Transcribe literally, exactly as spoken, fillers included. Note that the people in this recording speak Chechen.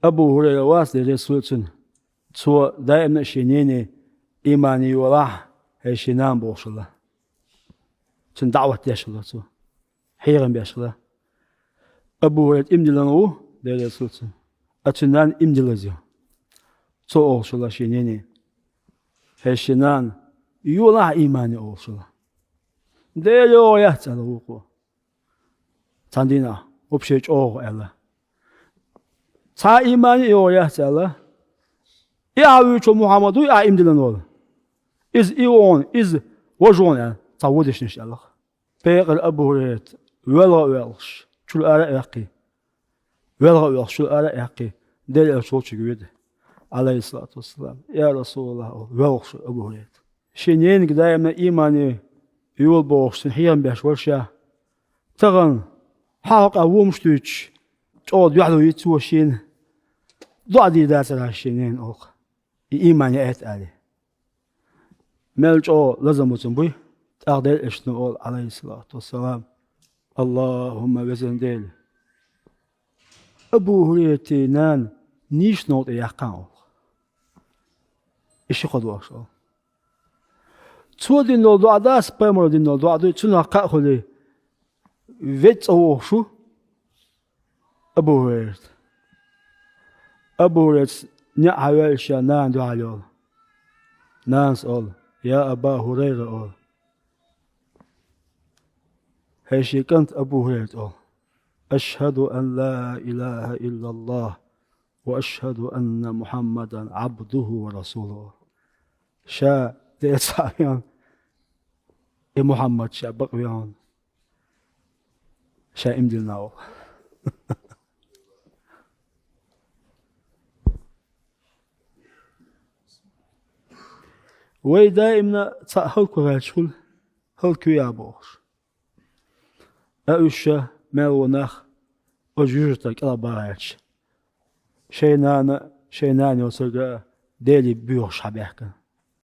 Абу ХӀурайра вац, Дела реза хуьлда цунна. Цо даимна а шен нене имане йолахь, хӀай шен нана бохуш хилла. Цунна даӀват деш хилла цо. Хьехам беш хилла. Абу ХӀурайра иман диллина ву, Дела реза хуьлда цунна. Ткъа цуьнан нана иман диллаза ю. Цо олуш хилла шен нене: «ХӀай шен нана, йолахь имане», олуш хилла. «Дела йогӀу яц», аьлла вукхо. Цхьана дийнахь, вообще чӀогӀа аьлла. «Цхьа а имане а йогӀу яц», аьлла. «И ахь вуьйцу Мухьаммад вуй, ахь иман диллина волу? Иза и ву хьуна, иза важа ву хьуна», аьлла. Цхьа вон дешнаш аьлла. Пекъар Абу ХӀурайрат велха а воьлхуш, чуьра ара а ваьккхий. Велха а воьлхуш, чуьра ара а ваьккхий, Делан Элча волчуьнга воьду, Ӏалайхиссалату вассалам. «Я РасулаллахӀ», олу, воьлхуш Абу ХӀурайрат. Шен ненан даимна имане йолу бохуш, цунна хьехам беш вара ша. Тахана хьан хьокъехь вомаш дуьйцуш, чӀогӀа дуьхьало йи цо шена. ДоӀа дийр дацара шен ненан, олу, и имане яийта аьлла. Мел чӀогӀа лазам бу цуьнан буй, тӀаккха Делан Элчано олу, Ӏалайхиссалату вассалам: «АллахӀумма, везан Дела, Абу ХӀурайратан нана нийсачу новкъа тӀе яккхахьа», олу. И ши кхо дош, олу. Цо дина долу доӀа дац, пайхамаро дина долу доӀа дуй, цунах кхаъ хуьлий, веза цӀа вогӀуш ву Абу ХӀурайрат. Абу ХӀурайрас неӀ хьан ваьлча нана дуьхьал йолу. Нанас олу: «Я Аба ХӀурайра», олу. ХӀай шен кӀант Абу ХӀурайрат, олу: «АшхӀаду ан ла илахӀа иллаллахӀ ва ашхӀаду анна Мухьаммадан Ӏабдуху ва расулуху». Ша Дела цхьаъ веана, и Мухьаммад ша бакъ веана, ша иман диллина, олу. Вай даимна цхьаъ хӀаллакваьлча хуьлу, хӀаллакве а бохуш. А уьш ша мел ву нах, оцу жужартан кӀелхьа бахьаьрча, шайн нана, шайн нана йоцург а Деле боьхуш хьабаьхкина.